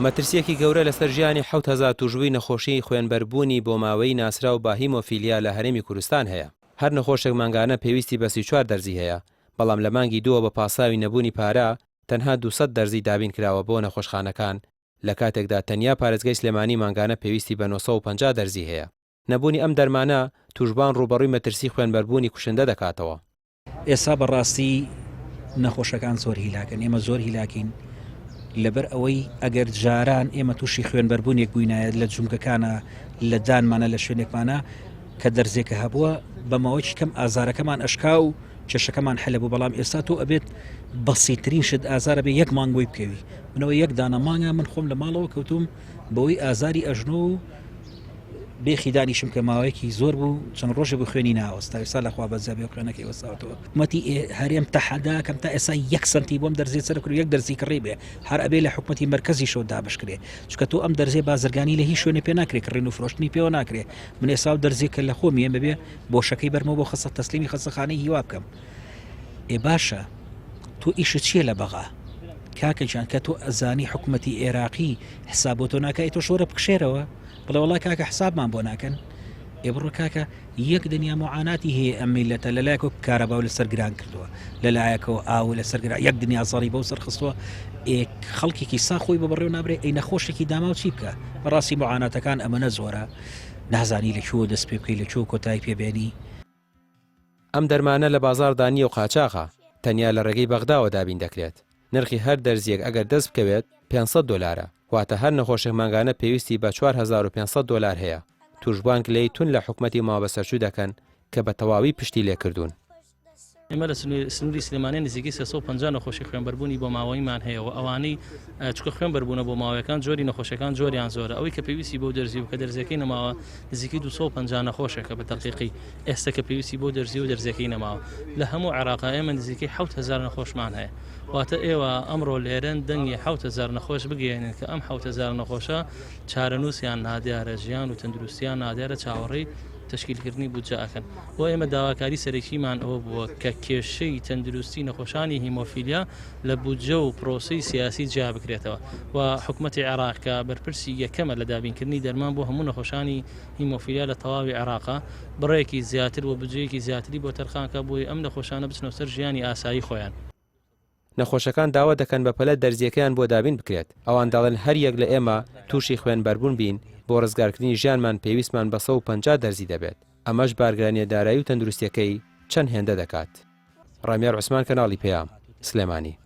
مەترسییەکی گەورە لەسەر ژیانی 7000 تووشبووی نەخۆشیی خوێنبەربوونی بۆماوەیی ناسراو بە هیمۆفیلیا لە هەرێمی کوردستان هەیە. هەر نەخۆشێک مانگانە پێویستی بە 34 دەرزی هەیە، بەڵام لە مانگی دووەوە بە پاساوی نەبوونی پارە تەنها 200 دەرزی دابین کراوە بۆ نەخۆشخانەکان، لە کاتێکدا تەنیا پارێزگای سلێمانی مانگانە پێویستی بە 950 دەرزی هەیە. نەبوونی ئەم دەرمانە تووشبووان ڕووبەڕووی مەترسی خوێنبەربوونی کوشندە دەکاتەوە. ئێستا بەڕاستی نەخۆشەکان زۆر هیلاکن ئێمە زۆر هیلاکین لەبەر ئەوەی ئەگەر جاران ئێمە تووشی خوێنبەربوونێک بووینایە لە جومگەکانە لە دانمانە لە شوێنێکمانە کە دەرزێکە هەبووە بە ماوەیەکی کەم ئازارەکەمان ئەشکا و کێشەکەمان حەلە بوو بەڵام ئێستا تۆ ئەبێت بەسیترین شت ئازارە بێ یەک مانگ بۆی بکەوی منەوە یەک دانە مانگە من خۆم لە ماڵەوە کەوتوم بەوەی ئازاری ئەژنۆ و بێخی دانیشم کە ماوەیەکی زۆر بوو چەند ڕۆژێ بوو خوێنی ناوەستا ئێستا لەخوا بەزیا بێ خوێنەکەی وەستاوەتەوە حکومەتی هەرێم تەحەدا کەم تا ئێستا یەک سەنتی بۆم دەرزی سەر کرد یەک دەرزی کڕی بێ هەر ئەبێ لە حکومەتی مەرکەزیشەوە دابش کرێ چونکە تۆ ئەم دەرزیە بازرگانی لە هیچ شوێنێ پێ ناکرێ کڕین و فرۆشتنی پێوە ناکرێ من ئێستا و دەرزی کە لە خۆم یەمە بێ بۆشەکەی بەرمەوە بۆ خەسە تەسلیمی خەسەخانەی هیوا بکەم ئێ باشە تۆ ئیشت چییە لە بەغا کاکە گیان کە تۆ ئەزانی حکومەتی عێراقی حساب بۆ تۆ ناکە ئەی تۆش وەرە بکشێرەوە بڵێ وەڵا کاکە حسابمان بۆ ناکەن ئێ بڕۆ کاکە یەک دنیا معاناتی هەیە ئەم میلەتە لەلایەکەوە کارەبا و لەسەر گران کردووە لەلایەکەوە ئاو لەسەر گرا یەک دنیا زەڕی بەو سەر خستووە ئێ خەڵکێکی سا خۆی بە بەڕێو نابرێ ئەی نەخۆشێکی داماو چی بکە بەڕاستی معاناتەکان ئەمەنە زۆرە نازانی لە کوێوە دەست پێ بکەی لە کوێوە کۆتایی پێ بێنی. ئەم دەرمانە لە بازاڕدا نییە و قاچاغە، تەنیا لە ڕێگەی بەغداوە دابین دەکرێت. نرخی هەر دەرزییەک ئەگەر دەست بکەوێت 500 دۆلارە، واتە هەر نەخۆشێک مانگانە پێویستی بە 4500 دۆلار هەیە. تووشبووان گلەیی توند لە حکومەتی ماوەبەسەرچوو دەکەن کە بە تەواوی پشتی لێکردوون. ئێمە لە سنووری سلێمانی نزیکەی 350 نەخۆشی خوێنبەربوونی بۆماوەییمان هەیە و ئەوانەی چونکە خوێنبەربوونە بۆماوەیەکان جۆری نەخۆشیەکان جۆریان زۆرە ئەوەی کە پێویستی بۆ دەرزی و کە دەرزیەکەی نەماوە نزیکەی 250 نەخۆشێکە بە دەقیقی ئێستا کە پێویستی بۆ دەرزی و دەرزیەکەی نەماوە لە هەموو عێراقا ئێمە نزیکەی 7000 نەخۆشمان هەیە واتە ئێوە ئەمڕۆ لێرەن دەنگی 7000 نەخۆش بگەیەنن کە ئەم 7000 نەخۆشە چارەنووسیان نادیارە ژیان و تەندروستیان نادیارە چاوەڕێی تەشکیلکردنی بودجە ئەکەن بۆ ئێمە داواکاری سەرەکیمان ئەوە بووە کە کێشەی تەندروستی نەخۆشانی هیمۆفیلیا لە بودجە و پرۆسەی سیاسی جیا بکرێتەوە و حکومەتی عێراق کە بەرپرسی یەکەمە لە دابینکردنی دەرمان بۆ هەموو نەخۆشانی هیمۆفیلیا لە تەواوی عێراقا بڕێکی زیاتر و بودجەیەکی زیاتری بۆ تەرخان کا بۆی ئەم نەخۆشانە بچنەوە سەر ژیانی ئاسایی خۆیان. نەخۆشەکان داوا دەکەن بەپەلە دەرزییەکەیان بۆ دابین بکرێت، ئەوان دەڵێن هەر یەک لە ئێمە تووشی خوێنبەربوون بین بۆ ڕزگارکردنی ژیانمان پێویستمان بە 150 دەرزی دەبێت، ئەمەش بارگرانییە دارایی و تەندروستییەکەی چەند هێندە دەکات. ڕامیار عوسمان کەناڵی پەیام، سلێمانی.